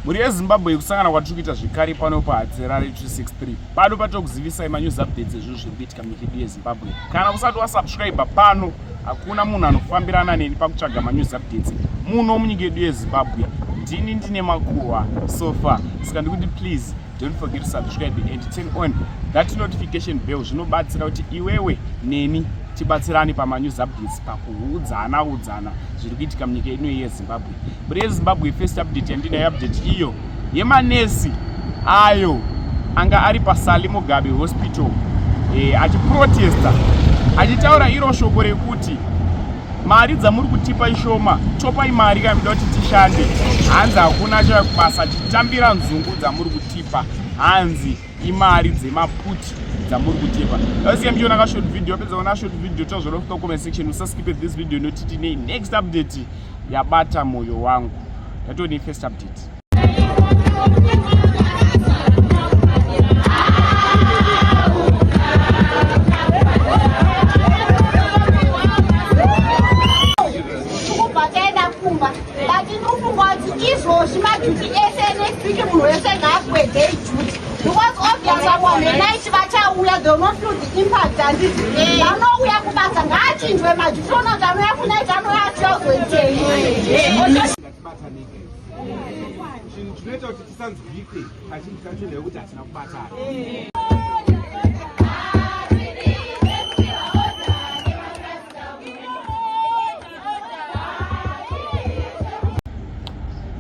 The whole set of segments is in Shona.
Mhuri yeZimbabwe kusangana kwatiri kuita zvekare pano paHadzerare 263. Pano patokuzivisai manews updates ezvinhu zviri kuitika munyika yedu yeZimbabwe. Kana usati wasubscribe pano, hakuna munhu anofambirana neni pakutsvaga manews updates muno munyika yedu yeZimbabwe. Ndini ndine makuhwa so far. Saka ndikuti please don't forget to subscribe and turn on that notification bell. Zvinobatsira kuti iwewe neni tibatsirane pamanews updates pakuudzana udzana zviri kuitika munyika yedu yeZimbabwe. Mhuri yeZimbabwe, first update yandinayo update iyo yemanesi ayo anga ari paSally Mugabe Hospital achiprotesta achitaura iro shoko rekuti mari dzamuri kutipa ishoma, topai mari kana muda kuti tishande. Hanzi hakuna chauya kubasa chitambira nzungu dzamuri kutipa, hanzi imari dzemaputi dzamuri kutipa. Asiya muchiona ka short video, apedza kuona short video tozvona kuta comment section. Usaskipe this video notiti nei next update yabata moyo wangu. Yatoni first update. Kubva taenda kumba but ndikufunga kuti izvozvi maduty ese next week munhu wese ngaapuwe day duty because obvious vamwe vanhu venight vachauya, they will not feel the impact, handiti? Vanouya kubasa ngaachinjwe maduty, ona kuti anouya kunight anouya achiuya kuzoitei. Ngatibatanike. Chinhu chinoita kuti tisanzwikwe kazhinji kacho ndeyekuti hatina kubatana.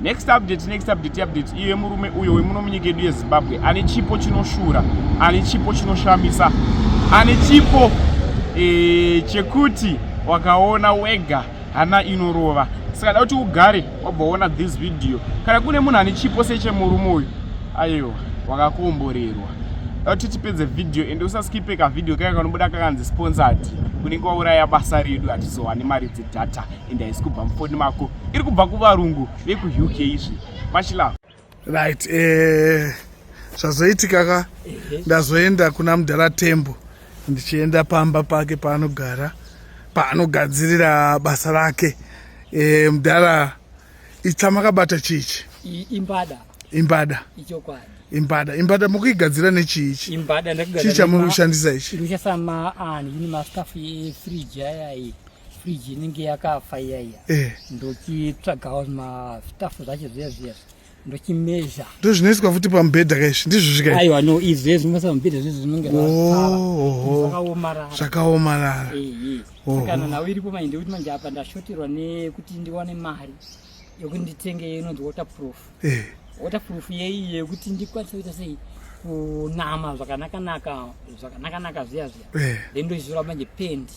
Next update, next update, update iyo yemurume uyo wemuno munyika yedu yeZimbabwe ane chipo chinoshura, ane chipo chinoshamisa, ane chipo chekuti wakaona wega hana inorova. Saka da kuti ugare wabva waona this video. Kana kune munhu ane chipo sechemurume uyu, aiwa wakakomborerwa. Da kuti tipedze video ende usaskipe ka video kaya kanobuda kakanzi sponsored, unenge wauraya basa redu, hatizowani mari dzedata ende haisi kubva mufoni mako, iri kubva kuvarungu vekuUK izvi. Much love. Right, zvazoitika ka, ndazoenda kuna mudhara Tembo, ndichienda pamba pake paanogara, paanogadzirira basa rake. Mudhara, itsva makabata chiichi? Imbada. Imbada. Ichokwadi. Imbada, imbada mukuigadzira nechiichi? Imbada ndakugadzira. Chii chamuri kushandisa ichi? Ndinoshandisa maani, ini mastaff efridge aya iyi. Fridge inenge yakafa iya iya. Ndochitsvagawo mastaff zvacho zviya zviya. Ndochimezha. Ndozvinoiswa futi pamubhedha kaizvi, ndizvo zvika? Aiwa, no, izvi zvezvi zvinoiswa pamubhedha zvezvi zvinenge zvakaomarara. Zvakaomarara. Saka nhau iripo manje ndekuti manje apa ndashoterwa nekuti ndiwane mari yekuti nditenge inonzi waterproof. Waterproof yeiyi yekuti ndikwanise kuita sei kunama zvakanaka-naka, zvakanaka-naka zviya zviya. Then ndoizora manje pendi.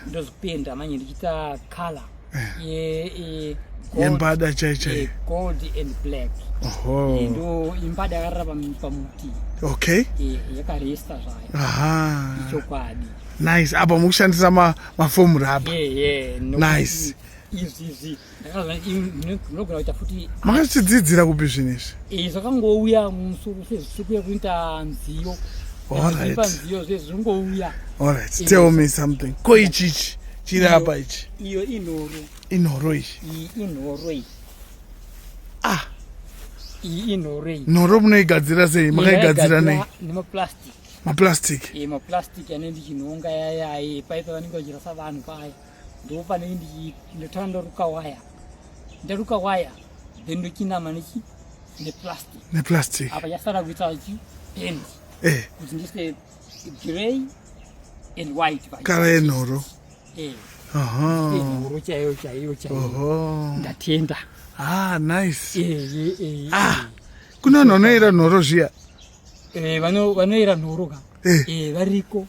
Ndozopenda manje ndichiita color yembada chai chai, gold and black. Ndo imbada yakarara pamuti. Yakaresta zvayo. Ichokwadi. Nice. Apa mukushandisa mafomu rubber. Nice. Izvi izvi ndinogona kuita futi. Makazvidzidzira kupi zvinhu izvi? Zvakangouya mumusoro sezviri kuya kuita nziyo. Nziyo zvezvi zvingouya. Alright, tell me something. Ko ichichi chiri apa ichi? Iyo inhoro. Inhoro ichi? Iyi inhoro iyi. Ah. Iyi inhoro iyi. Nhoro munoigadzira sei? Makaigadzira nei? Nemaplastic. Maplastic? Maplastic ane ndichinhonga yaya paipa vanenge vachirasa vanhu paya. Ndo pane ndotanga ndoruka waya. Ndaruka waya then ndochinama nechi neplastic. Neplastic. Apa yasara kuita chi paint. Kuti ndise grey and white. Kala yenhoro. Nhoro chaiyo chaiyo chaiyo. Ndatenda. Ah, nice. Ah, kune vanhu vanoera nhoro zviya? Vanoera nhoro ka. Variko.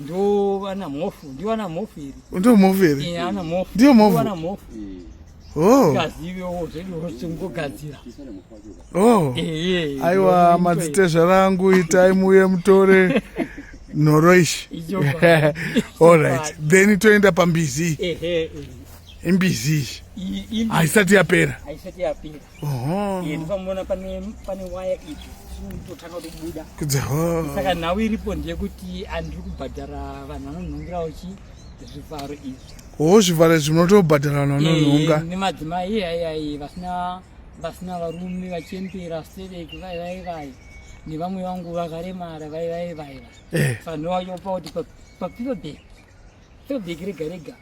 Ndo vana mhofu, ndivo vana mhofu iri. Ndivo mhofu iri? Ana mhofu. Ndivo mhofu. Vana mhofu. Kazivewo zvedu tingogadzira. Aiwa, madzitezvara angu, itai muuye mutore nhoro ishi. Alright, then toenda pambizi. Imbizi iyi haisati yapera. Haisati yapera. Ndofamona pane waya idzi totanga kutobuda. Saka nhau iripo ndeyekuti andiri kubhadhara vanhu vanonhongerawo chi zvivharo izvi. Zvivharo izvi munotobhadhara vanhu vanonhonga? Nemadzimai ayai vasina vasina varume vachembera stereki vai vai vai nevamwe vangu vakaremara vai vai vai vai Eh. saka ndinovachopa kuti papipa bag pipa bag rega rega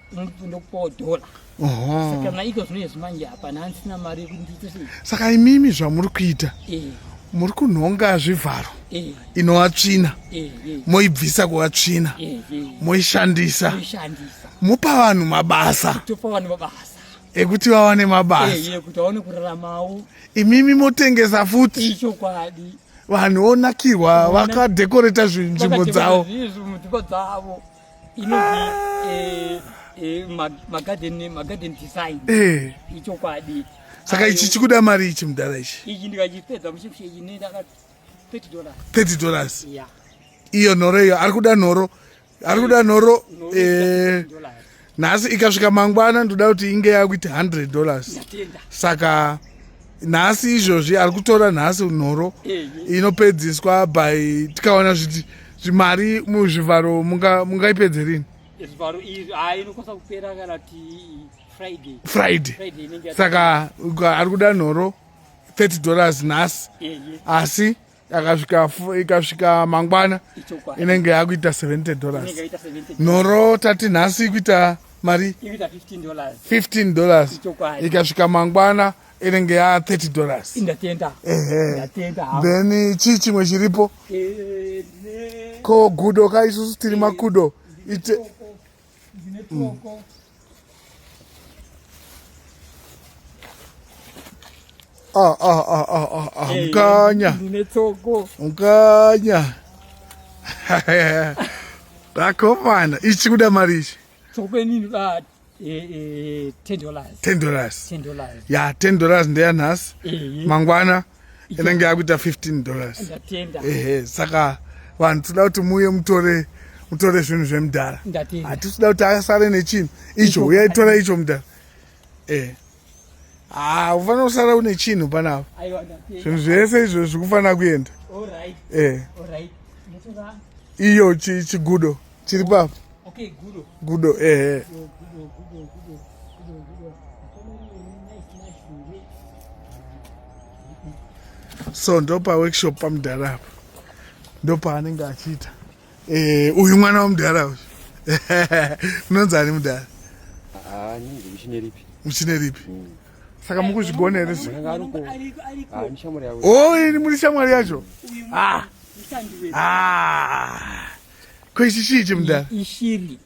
ndokupawo dhola Oho. saka na iko zvino izvi manje hapana handisina mari yekuti ndiite sei Saka imimi zvamuri kuita, Eh, muri kunhonga zvivharo eh, inova tsvina, eh, eh, moibvisa kuva tsvina, eh, eh. moishandisa, Toishandisa mopa vanhu mabasa topa vanhu mabasa ekuti vawane mabasa. Eh, eh, kuti vaone kuraramawo. Imimi motengesa futi, Ichokwadi. vanhu vonakirwa, vakadhekoreta nzvimbo dzavo. Zvizvo munzvimbo dzavo inonzi eh, eh, magarden design. Ichokwadi. Saka ichi chikuda mari ichi mudhara ichi? Ichi ndikachipedza muchipshe ichi inoenda ka $30. $30? Yeah. Iyo nhoro iyo ari kuda nhoro, ari kuda nhoro. Nhoro $30. Nhasi ikasvika mangwana ndoda kuti inge yakuita $100. Ndatenda. Saka nhasi izvozvi ari kutora nhasi nhoro inopedziswa by tikaona zviti zvimari muzvivharo mungaipedze rini? Zvivharo izvi hai inokwanisa kupera kana kuti Friday. Friday. Friday inenge Saka ari kuda nhoro $30 nhasi, asi ikasvika mangwana Ichokwadi. inenge yakuita $70. Inenge yaita 70. Nhoro tati nhasi ikuita mari? Ikuita $15. $15. Ichokwadi. Ikasvika mangwana inenge ya $30. Ndatenda. Ehe. Ndatenda hangu. Then chii chimwe chiripo? Ko gudo ka, isusu tiri makudo ite. Ndine toko. Ah, ah, ah, ah, ah, ah, mukanya. Ndine tsoko. Mukanya, akomana, ichi kuda mari ichi? Tsoko inini $10. $10? $10. Ya, $10 ndeyanhasi. Mangwana inenge yakuita $15. Ndatenda. Ehe, saka vanhu toda kuti muuye mutore zvinhu zvemudhara. Ndatenda. Hatisi kuda kuti asare nechinhu icho. Uyai, tora icho mudhara. Ha, ufanira kusara une chinhu panapa. Aiwa, ndatenda. Zvinhu zvese izvo zvikufanira kuenda. All right. All right. Ndotora. Iyo chigudo chiri papo. Okay, gudo. Gudo, ehe. Gudo, gudo, gudo, gudo, gudo. Nice, nice. So ndopa workshop pamudhara apa, ndopaanenge achiita. Uyu mwana wamudhara uyu unonzi ani mudhara? Nyingi muchineripi. Muchineripi. Saka mukuzvigona here? Munanga ariko. Ariko, ariko. Ah, nishamwari yavo. O, ini muri shamwari yacho? Ah. Mushandi wedu. Ah. Ko ichi chii chimudhara? Ishiri.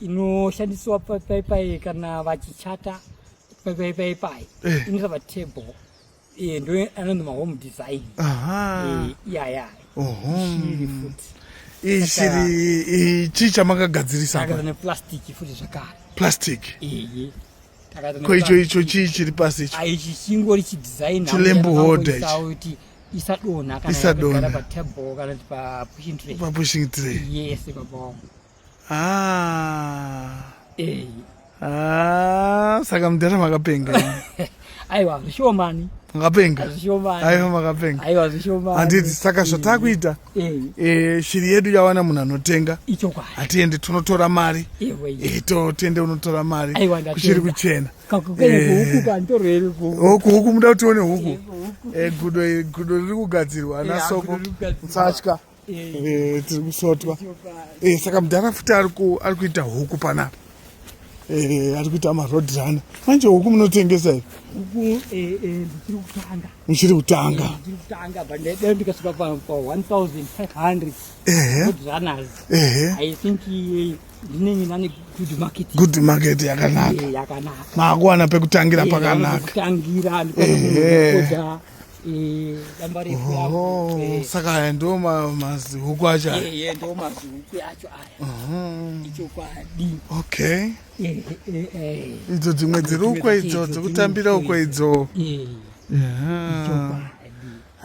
Inoshandiswa paipai kana vachichata paipai paipai. Inoiswa patable. Ndo anonzi mahome design. Iyaya. Ishiri futi. Ishiri chii chamakagadzirisa apa? Takata neplastic futi zvakare. Plastic? Eye. Takaita Ko icho neplastic. icho chii chiri pasi icho? Ah, ichi chingori chidesign. Chilamp holder ichi. Kuti isadonha kana Isadonha. yakagara patable kana kuti papushing tray. Papushing tray. Yes, baba wangu. Ah. Eh. Ah, saka mudhara makapenga. Aiwa, zvishomani. Makapenga. Zvishomani. Aiwa, makapenga. Aiwa, zvishomani. Handiti saka zvatakuita, shiri yedu yawana munhu anotenga. Ichokwadi. Hatiende tonotora mari. Ewe. Totende unotora mari. Aiwa, ndatenda. Kuchiri kuchena. Kakukenye kuhuku kantorwere kuhuku. Huku, huku, muda kuti tione huku? Gudo, gudo riri kugadzirwa ana Eh, soko. gudo riri kugadzirwa. Musatya. Tiri kusotwa. Saka mudhara futi ari kuita huku panapa. Ari kuita maroad runner. Manje huku munotengesa here? Huku ndichiri kutanga. Muchiri kutanga? Ndichiri kutanga, but ndai ndikasvika pa 1500 road runners, I think ndinenge ndane good market. Good market yakanaka. Yakanaka. Maakuwana pekutangira pakanaka. Kutangira ndikoda damba refu. Oh, saka aya ndo mazihuku acho aya? Eye, ndo mazihuku acho aya, ichokwadi. Okay. Idzo dzimwe dziri Dzimwe uko dzacho idzo idzo dzekutambira dziri uko idzo. Ichokwadi.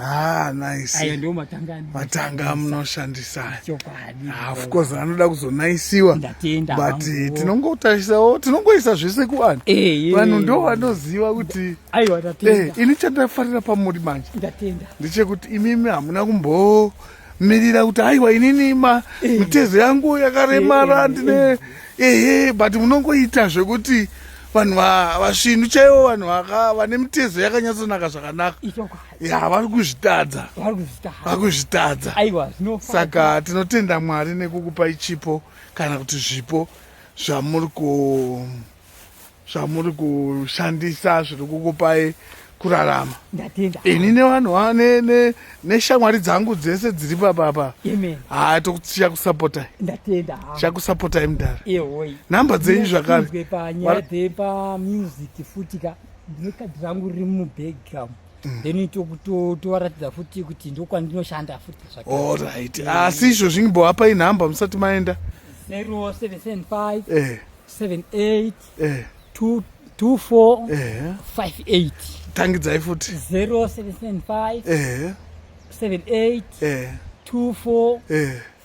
Ah, nice. Aya ndo matanga. Matanga amunoshandisa. Chokwadi. Ah, of course anoda kuzonaisiwa. Ndatenda But hangu. tinongotarisawo, tinongoisa zvese kuvanhu. Vanhu ndo vanoziva kuti Aiwa, ndatenda. Ini chandafarira pamuri manje Ndatenda. ndechekuti imimi hamuna kumbomirira kuti aiwa, inini ma mitezo yangu yakaremara, ndine ehe, but munongoita zvekuti Vanhu vasvinu chaivo, vanhu vane mitezo yakanyatsonaka zvakanaka. Ya, vari kuzvitadza, vari kuzvitadza. Saka tinotenda Mwari nekukupai chipo kana kuti zvipo zvamuri ku zvamuri kushandisa zviri kukupai kurarama. Ini nevanhu neshamwari dzangu dzese dziri papapa, haa, tokuchakusapotai, chakusapotai mudhara. Nhamba dzenyu zvakare? Panyaya dzepamusic futi ka, ndine kadhi rangu riri mubhegi. Then tovaratidza futi kuti ndokwandinoshanda futi. Allright, asi izvozvi ngimbovapai nhamba musati maenda. 0775 78 24 58. Tangidzai futi. 0775 78 24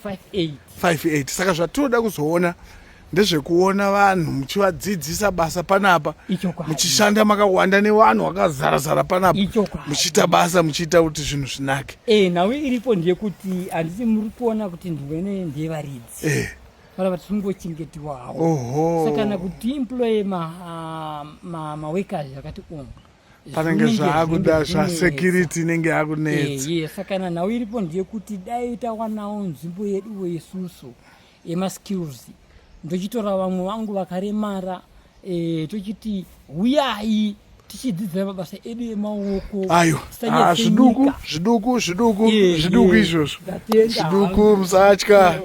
58. 58. Saka zvatinoda kuzoona ndezvekuona vanhu muchivadzidzisa basa panapa, muchishanda makawanda nevanhu vakazara-zara panapa, muchiita basa, muchiita kuti zvinhu zvinake. Nhau iripo ndeyekuti handiti muri kuona kuti ndwene ndevaridzi panapa, tiringochengetwawo. Saka kana kuti tiemploye maworkers akati onga, panenge zvaakuda zvasecurity inenge yakunetsa. Saka kana nhau iripo ndeyekuti dai tawanawo nzvimbo yeduwo isusu yemaskills, ndochitora vamwe vangu vakaremara, tochiti huyai tichidzidzira mabasa edu emaoko. Ayo, zviduku zviduku zviduku zviduku izvozvo, zviduku, musatya.